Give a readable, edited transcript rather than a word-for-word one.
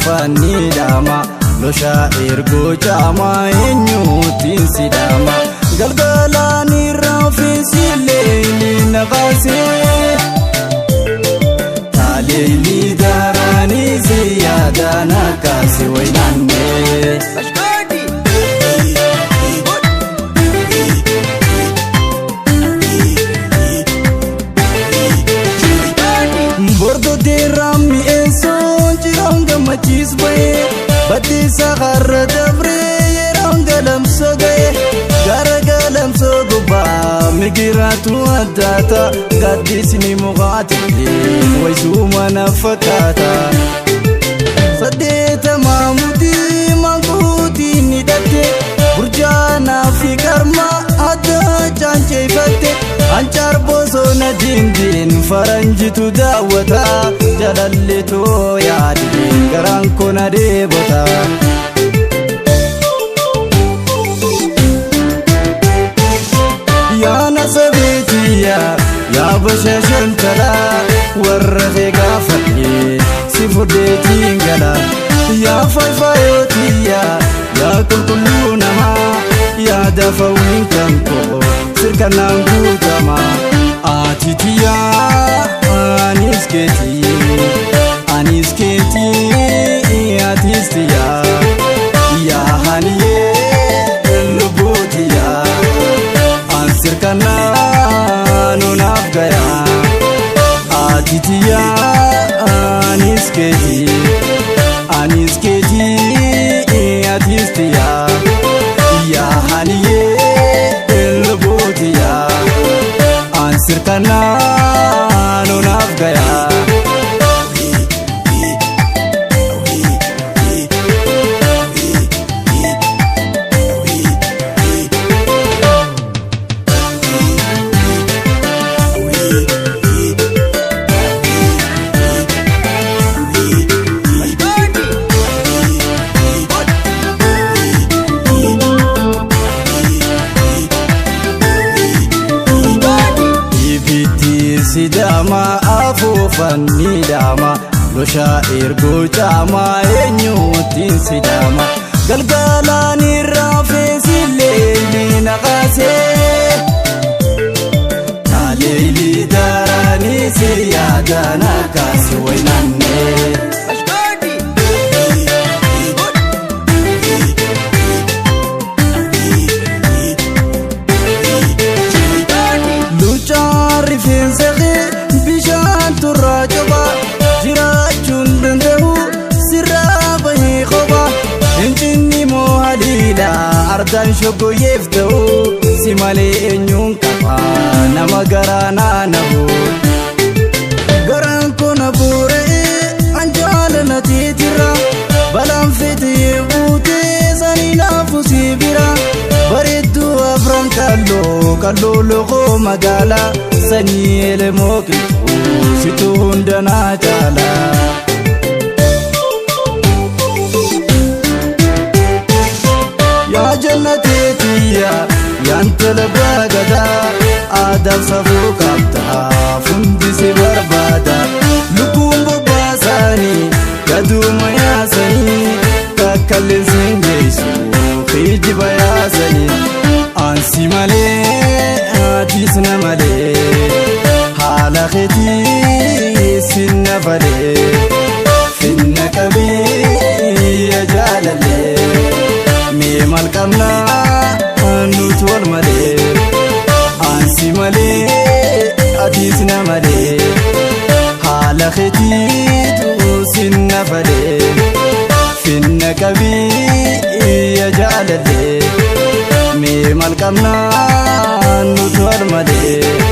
Afuufanni dhaama loshaa ergoo caamaa eenyuutiin sidaama galgalaan irraa ofiisillee na baasee taaleelii daraanii si yaadaan akkaasi waynaannee. Bordodee raammi eessoon jiraan gammachiis ba'ee baddiisa har'a dabree yeroon galamsoo ga'e gara galamsoo gubbaa migiraatu addaata gaaddisni mukaatiitiin waysuu mana fakkaata. Saddeetamaa mutii manguutiin hidhatte burjaanaa fi qarmaa adda caanceeffatte ancaar bosona diindiin faranjitu daawwata jalalletoo yaadeen garaan kun adeebota. Yaana sabeetiyya yaa bashashantalaa warra kee gaafadhee si fudheetiin gala yaa fayfayootiyya yaa qulqulluu namaa yaa dafawiin kan koo sirkanaan guutama atitiyyaa anis keetii anis keetii atis tiyyaa yaa haniyee lubbuutiyyaa an sirkanaa nunaaf gayaa atitiyyaa anis keetii anis keetii atis tiyyaa yaa haniyee lubbuutiyyaa an sirkanaa nunaaf gayaa. Ibiddi sidaama afuufanni dhaama loshaa ergoo caamaa eenyuutiin sidaama galgalaan irraa feesilee naqaasee taaleelii daraanii si yaadaan akkaasi waynaannee. Luccaan rifeensa kee bishaan turraa coba jiraachuun danda'u sirraa bahee qoba Finfinni moo haliila ardaan shoggoyyeef ta'u si malee eenyuun qaba nama garaa naanahu. Garaan kun abuuree an jaalala teetirra balaan fetee buutee sanii naafu si bira bareedduu afran kalloo kalloo loqoo magaalaa sanyii elemoo qilxuu situ hunda naa caala. Yaa jannateetiyya yaantala baagadaa aadaaf safuu qabdaa fundi si barbaada lukkuun bobbaasaanii gaduuma yaasanii kakkalleen siin geessu kijiba yaasanii ansi malee atis na malee haala keetii sinna falee finna qabii ya jaalalee. Mee maal qabnaa nuti wal malee ansi malee atis na malee haala keetiitu sinna falee finna qabii ya jaalalee mee maal qabnaa nuti wal malee.